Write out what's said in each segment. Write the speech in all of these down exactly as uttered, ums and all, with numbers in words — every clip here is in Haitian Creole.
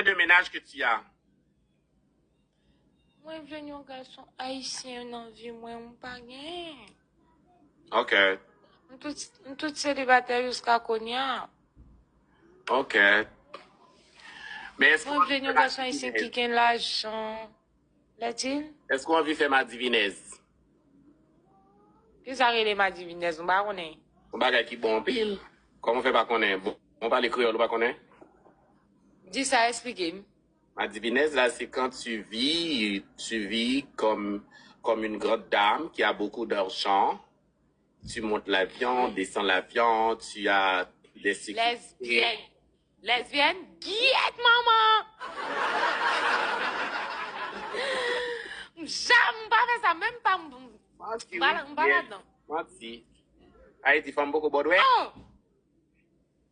de ménage que tu as? Mwen jwenn yon gason ayisyen nan vi mwen, m pa gen. Ok. M tout, m tout selibatè jiska kounye a. Ok. Men èske Mwen jwenn yon gason ayisyen ki gen lajan. Lè di l? Èske w anvi fè madivinèz? Ki sa rele madivinèz? M pa konnen. Yon bagay ki bon anpil. Kòman w fè pa konnen? Bon, ou pale kreyòl, ou pa konnen? Di sa, eksplike m. Madivinèz, là, c'est quand tu vis, tu vis comme, comme une grande dame qui a beaucoup d'argent. Tu montes l'avion, descends l'avion, tu as des sécurités. Lesbyèn. Lesbyèn? Gyèt manman! M janm pa fè sa, menm pa m. M pa la- m pa ladan. Manti. Ayiti, fanm poko bòdwè. Oh!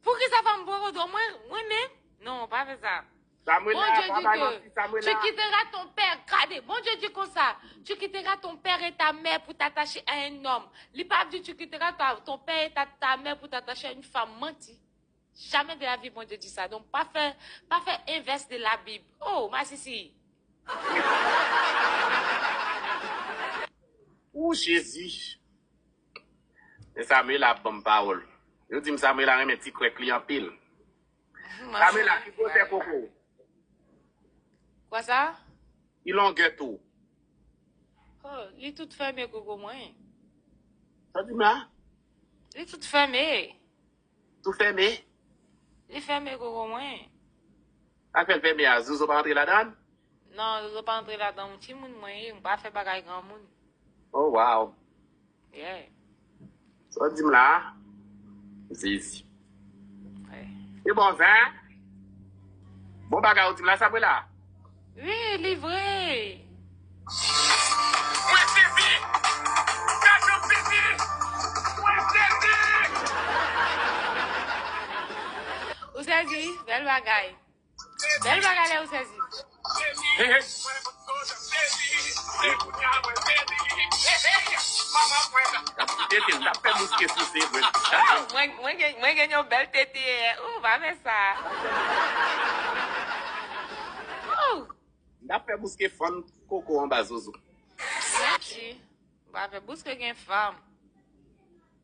Poukisa fanm poko dwe mwen, mwen menm? Non, pa fè sa. Samuela, Bondye pa di bay ke manti, Samuela. Tu quitteras ton père, gade, Bondye di konsa, tu quitteras ton père et ta mère pour t'attacher à un homme. Li pa di tu quitteras ta- ton père et ta, ta mère pour t'attacher à une femme. Manti. Jamais de la vie Bondye di sa. Donk pa fè, pa fè envès de la Bib. Oh, masisi. Ou Jezi. E Samuela ap ban m pawòl. Yo di m Samuela renmen ti krèk li anpil. Samuela, ki gwosè koko? Kwa sa? Ki longè tou? Oh, li tout fèmen koko mwen. Sa di m la? Li tout fèmen. Tout fèmen? Li fèmen koko mwen. Sa fè l fèmen a? Zozo pa antre ladan l? Non, Zozo pa antre ladan, yon timoun mwen ye, m pa fè bagay granmoun. Oh, wow. Yeah. Sa w di m la? Zizi. Ouais. E bon, zen? Bon bagay ou di m la, Samuela? Wi, li vre. Mwen sezi! Gade yon sezi! Mwen sezi! Ou sezi, bèl bagay. Bèl bagay lè ou sezi. Hey, hey. Tete, l ap fè bouske souse, vre. Mwen, mwen, gen, mwen gen yon bèl tete. Ou pa fè sa. Ou. L ap fè bouske fann koko anba Zozo. Manti. Ou pa fè bouske gen fanm.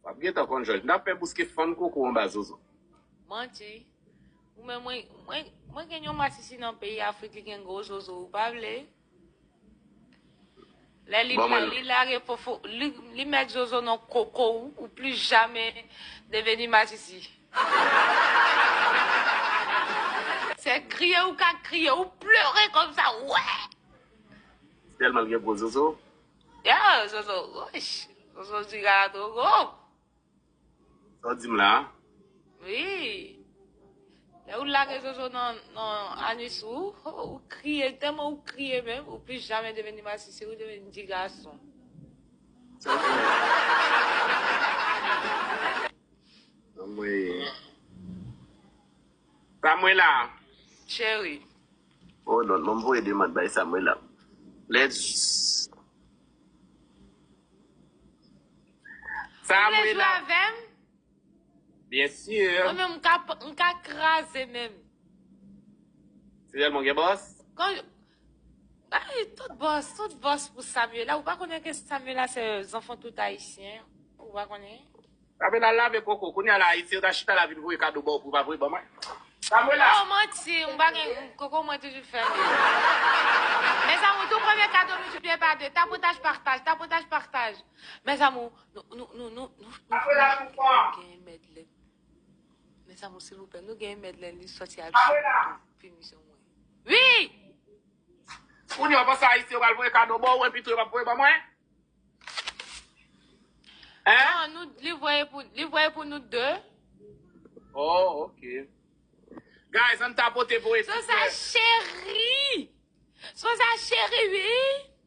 W ap gentan konn jòj. N ap fè bouske fann koko anba Zozo. Manti. Ou men mwen, mwen, mwen gen yon masisi nan peyi Afrik, li gen gwo zozo, ou pa vle? Lè li, Bon, mwen- li lage fofo, li, li mèt zozo nan koko ou, ou pli jamè deveni masisi. Se kriye ou ka kriye, ou plere konsa, wè! Tèlman l gen gwo zozo. Ya, zozo, wosh, zozo di gala tro gwo. Sa w di m la? Wi. Lè ou lage zozo nan, nan anis ou, ho, ou kriye, tèlman ou kriye menm, ou pli jamè deveni masisi, ou deveni ti gason. Anmwey. Samuela. Cheri. Oh non, non, m voye demann bay Samuela. Let's. Ou vle jwe Samuela. Avè m? Byen si. Mwen menm, m ka, m ka kraze menm. Se tèlman gen bòs? Kon, ay, tout bòs, tout bòs pou Samuela. Ou pa konnen ke Samuela se zanfan tout ayisyen? Ou pa konnen? Samuela lave koko. Kounye a la, Ayiti, yo ta chita la vin voye kado ba w pou w pa voye ban mwen. Samuela! Oh, manti, m pa gen koko mwen toujou fèmen. Mes amours, tou premye kado nou jwe pa de. Tapotaj, pataj, tapotaj, pataj. Mes amours, nou, nou, nou, nou, nou, nou, Samuela, nou, pou mwen. Nou gen medley. Mes amours, silvouplè, nou gen medley, li sòti a Samuela! Pinisyon mwen. Wi! Kounye a, w panse Ayiti, yo pral voye kado ba w, epi tou, yo p ap voye ban mwen? Hein? Non, nou, li voye pou, li voye pou nou de. Oh, ok. Guys, ann tapote voye Sou sa, cheri! Sou sa, cheri, wi!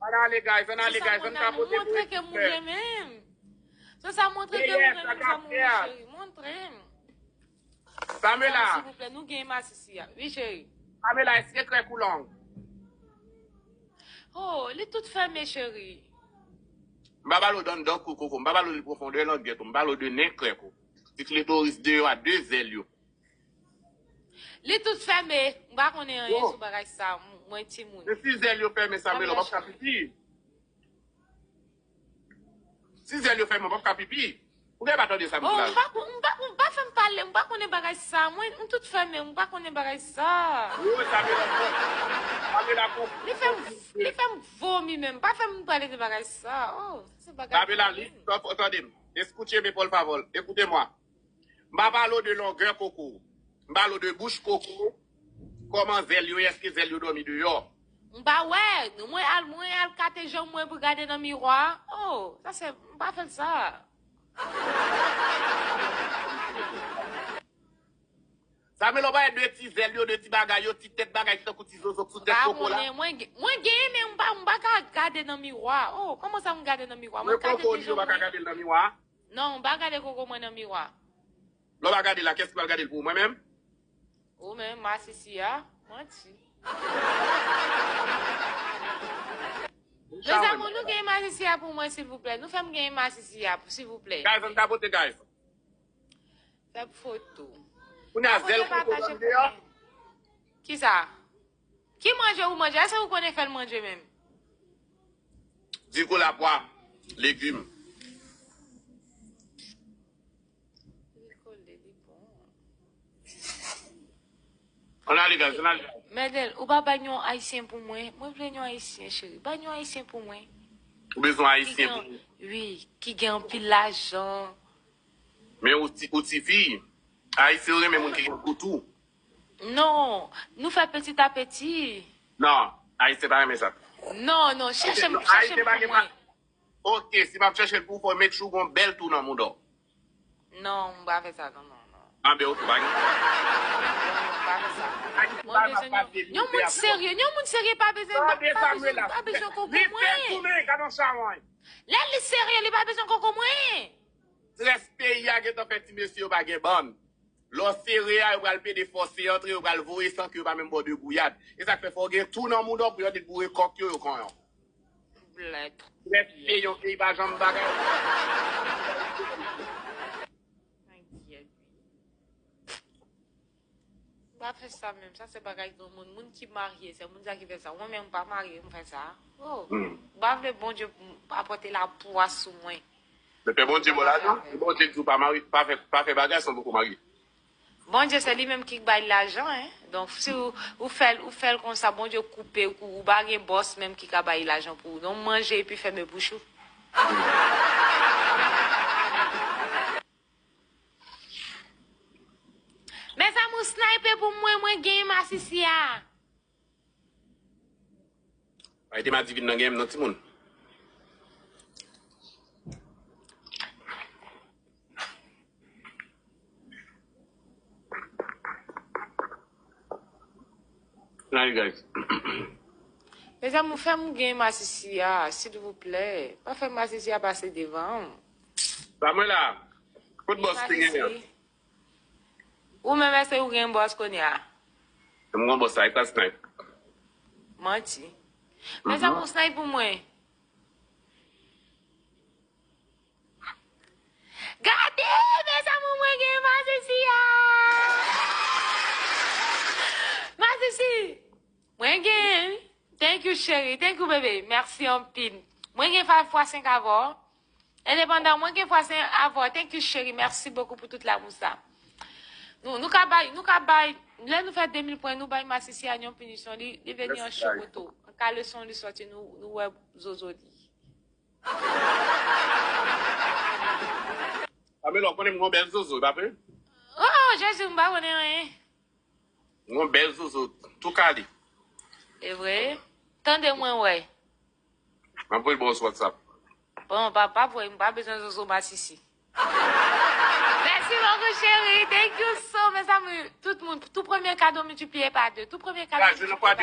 Ann ale, guys, ann ale, Sou sa, guys, ann mon amour, tapote montre voye ke moun sister. Renmen m. Sou sa, montre ke Yes, moun renmen I got m, that. Cheri. Montre m. Samuela. Silvouplè, nou gen masisi a. Wi, cheri. Samuela, èske krèk ou long? Oh, li tout fèmen, cheri. M pa pale w dan, dan kou koko, m pa pale w de pwofondè langèt ou, m pale w de nen krèk ou. Ti klitoris deyò a de zèl yo. Li tout fèmen. M pa konnen anyen sou bagay sa. M- Mwen timoun. Men si zèl yo fèmen, Samuela, w p ap ka pipi. Si zèl yo fèmen, w p ap ka pipi. Ou gen pa tande sa m di la? M pa, m pa, m pa fè m pale, m pa konnen bagay sa. Mwen, m tout fèmen, m pa konnen bagay sa. Wi, Samuela, Samuela, Li fè m, li fè m vomi menm. Pa fè m pale de bagay sa. Oh, sa se bagay Samuela, li, tande m. Escúcheme, por favor. Écoutez-moi. M pa pale w de longè koko. M pale w de bouch koko. Kòman zèl yo ye? Èske zèl yo dòmi deyò? M pa wè. Mwen al, mwen al kate janm mwen pou gade nan miwa. Oh, sa se, m pa fè sa. Samuela, w pa wè de ti zèl yo, de ti bagay yo, ti tèt bagay ki tankou ti zozo sou tèt koko la? Mwen gen, mwen gen, men m pa, m pa ka gade nan miwa. Oh, kòman sa m gade nan miwa? Mwen kate koko li, ou pa ka gade l nan miwa? Non, m pa gade koko mwen nan miwa. Lè w pa gade la, kiyès ki pral gade l pou ou? Mwen menm? Ou menm, masisi a, manti. Mezanmi, nou gen masisi a pou mwen, silvouplè. Nou fè m gen masisi a, silvouplè. Guys, ann tapote, guys. Fè foto. Kounye a, zèl koko dòmi deyò. Kisa? Ki manje ou manje? Èske ou konnen fè l manje menm? Di kou la pwa, legim. Li kole, li bon. Ann ale, guys, ann ale. Medel, ou pa bay yon ayisyen pou mwen? Mwen vle yon ayisyen, cheri. Bay yon ayisyen pou mwen. Ou bezwen ayisyen pou ou? Wi, ki gen anpil lajan. Men ou ti, ou tifi. Ayisyen yo renmen moun ki gen kou tou. Non, nou fè petit à petit. Non, ayisyen pa renmen sa. Non, non, chèche m, chèche m pou mwen. Ok, si m ap chèche l pou ou, fò w make sure w gon bèl tou nan mouda w. Non, m pa fè sa, non, non, non. Anben, ok, pa gen. Non, non, m pa fè sa. Mwen bezwen yon, yon moun serye, yon moun serye pa bezwen, pa bezwen, pa bezwen koko mwen. Lè li serye, li pa bezwen koko mwen. Strès peyi a gentan fè ti mesye yo pa gen bann. Lè w sere a, yo pral pede fòse antre, yo pral voye san ke yo pa menm ba w de gouyad. E sa k fè fò w gen tou nan mouda w pou yo di boure kòk yo, yo konn yo. Blèt. Strès peyi yon peyi pa janm bagay. Pa fè sa menm, sa se bagay granmoun. Moun ki marye, se moun sa ki fè sa. Mwen menm, m pa marye, m fè sa. Oh, m pa vle Bondye apòte lapwa sou mwen. Men fè Bondye ba w lajan. Bondye di w pa marye, pa fè, pa fè bagay san w poko marye. Bondye se li menm ki bay lajan, en. Donk, si ou, ou fè l, ou fè l konsa, Bondye koupe, ou, ou pa gen bòs menm ki ka bay lajan pou ou. Donk, manje epi fèmen bouch ou. Mezanmi, snipe pou mwen, mwen genyen masisi a. Ay, te madivin nan genyen m nan timoun. Ann ale, guys. Mezanmi, fè m gen masisi a, silvouplè. Pa fè masisi a pase devan m. Samuela, kot bòs te genyen an? Ou menm, èske ou gen bòs kounye a? M gon bòs la, e pa snipe. Manti. Mezanmi, ou snipe pou mwen. Gade, mezanmi, mwen gen masisi a. Masisi. Mwen gen. Thank you, cheri. Thank you, bebe. Mèsi anpil. Mwen gen five fwa senk avè w. Endepandan, mwen gen fwa senk avè w. Thank you, cheri. Mèsi bokou pou tout lanmou sa. Nou, nou ka bay, nou ka bay, lè nou fè de mil pwen, nou bay masisi a yon pinisyon. Li, li vini an cho moto. An ka leson li sòti, nou, nou wè zozo li. Pamela, w konnen m gon bèl zozo, pa vre? Oh, Jezi, m pa konnen anyen. M gon bèl zozo, tou kale. E vre? Tande mwen wè. M ap voye ba w sou WhatsApp. Bon, pa, pa voye, m pa bezwen zozo masisi. Mèsi bokou, cheri. Thank you so, mezanmi. Tout moun, tou premye kado miltipliye pa de. Tou premye kado miltipliye pa de,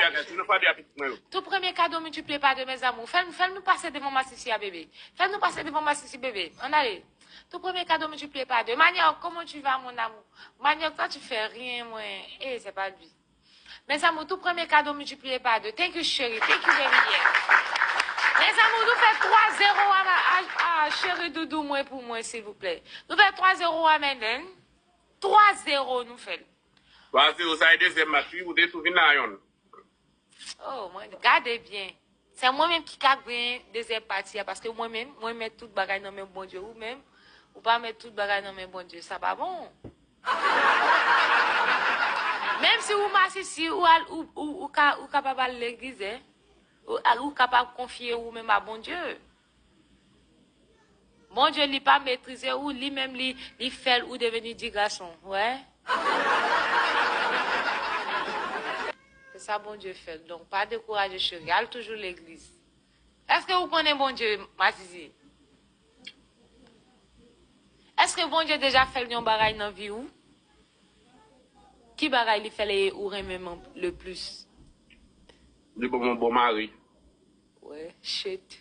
cheri. Tou premye kado miltipliye pa de, mezanmi. Fè, fè nou pase devan masisi a, bebe. Fè nou pase devan masisi, bebe. Ann ale. Tout premye kado miltipliye pa de. Manioc, comment tu vas, mon amour? Manioc, toi, tu fais rien, mwen. Eh, c'est pas lui. Mezanmi, tou premye kado miltipliye pa de. Thank you, cheri. Thank you, baby, yeah. Mezanmi, nou fè twa zewo a, a, a cheri doudou mwen pou mwen, silvouplè. Nou fè twa zewo a Menden. Twa zewo nou fè l. Twa zewo, sa e dezyèm match, wi, ou te tou vin la yonn. Oh, mwen, gade byen. Se mwen menm ki ka gen dezyèm pati a, paske mwen menm, mwen met tout bagay nan men Bondye. Ou menm, ou pa met tout bagay nan men Bondye. Sa pa bon. Menm si ou masisi, ou, al, ou, ou, ou, ka, ou kapab al legliz, hein? Ou, ou kapab konfye ou menm a Bondye. Bondye, li pa metrize ou, li menm, li, li fè l ou deveni di gason. Wè? Se sa Bondye fè l. Donk, pa dekouraje, cheri. Al toujou legliz. Èske ou konnen Bondye, Mazizi? Èske Bondye deja fè l yon bagay nan vi ou? Ki bagay li fè l e ou renmen man- le plis? Li ban m yon bon mari. Wè, shit.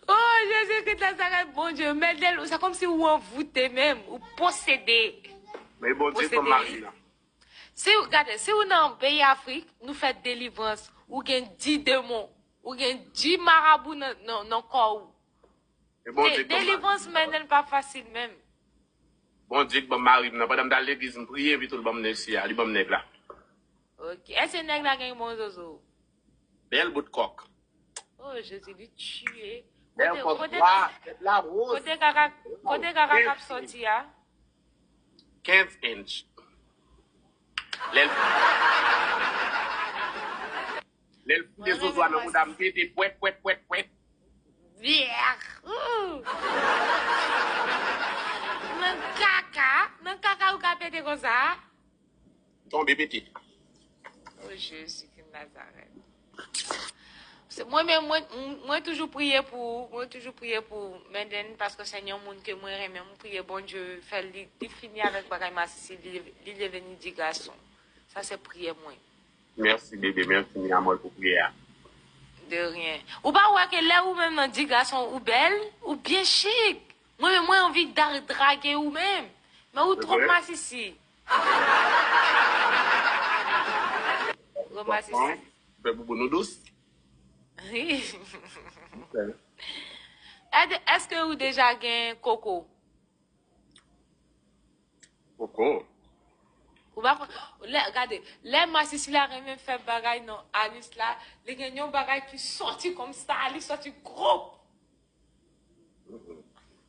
Oh, Jezi Kris Nazarèt, Bondye, Medel, se kòmsi ou anvoute menm, ou posede. Men Bondye ban m mari la. Si, gade, si ou nan peyi Afrik, nou fè delivrans, ou gen di demon, ou gen di marabou nan, nan, nan kò ou. E Bondye k ban m mari. Delivrans, Medel, pa fasil menm. Bondye k ban m mari m nan. Pandan m t al legliz, m priye, epi tou l ban m mesye a, li ban m nèg la. Ok. Èske nèg la gen bon zozo? Bèl bout kòk. Oh, Jezi, li tiye. Bèl kòk nwa, tèt la woz. Kote kaka, kote kaka k ap sòti a? Kenz inch. Lè l, lè l foule zozo a nan mouda m, pete pwèt, pwèt, pwèt, pwèt. Byè! Ooh! Nan kaka, nan kaka ou ka pete konsa? Tonbe pete. Oh, Jezi ki Nazarèt. Se mwen menm, mwen, mwen toujou priye pou ou, mwen toujou priye pou ou, Medel, paske se yon moun ke mwen renmen, mwen priye Bondye fè li, li fini avèk bagay masisi, li, li deveni di gason. Sa se priyè mwen. Mèsi, bebe, mèsi, mi amor, pou priyè a. De rien. Ou pa wè ke lè ou menm nan di gason ou bèl, ou byen chik. Mwen menm, mwen anvi da- drage ou menm. Men ou twòp masisi. Gwo masisi. Fè boubou nou dous. Èske, èske ou deja gen koko? Koko. Ou pa konn, lè, gade, lè masisi la renmen fè bagay nan anis la, li gen yon bagay ki sòti konsa, li sòti gwo.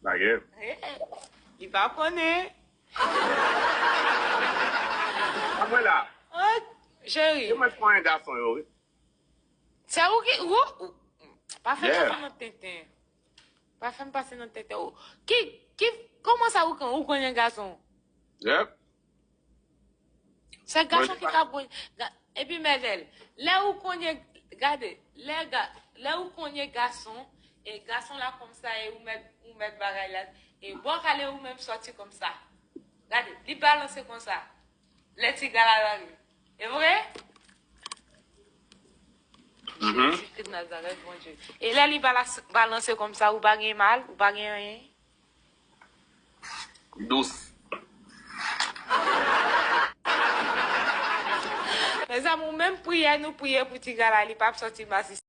Bagay. Eh, li pa konnen. A mwen la. Oh, cheri. E mwen pran yon gason yo, wi. Se ou ki, ou, ou, pa fè m pase nan tenten. Pa fè m pase nan tenten. Ou, ki, ki, kòman sa ou konn, ou konnen gason? Yep. Se gason ki ka pran. Epi Medel, lè ou konnen, gade, lè, ga, lè ou konnen gason, e gason la konsa, e ou met, ou met bagay la, e bò kale ou menm sòti konsa. Gade, li balanse konsa. Lè ti gala la rive. E vre? Jezi Kris Nazarèt, Bondye. E lè li balas- balanse konsa, ou pa gen mal, ou pa gen anyen? Dous. Mezanmi, ou menm priyè nou priye pou ti gala, li p ap sòti masisi.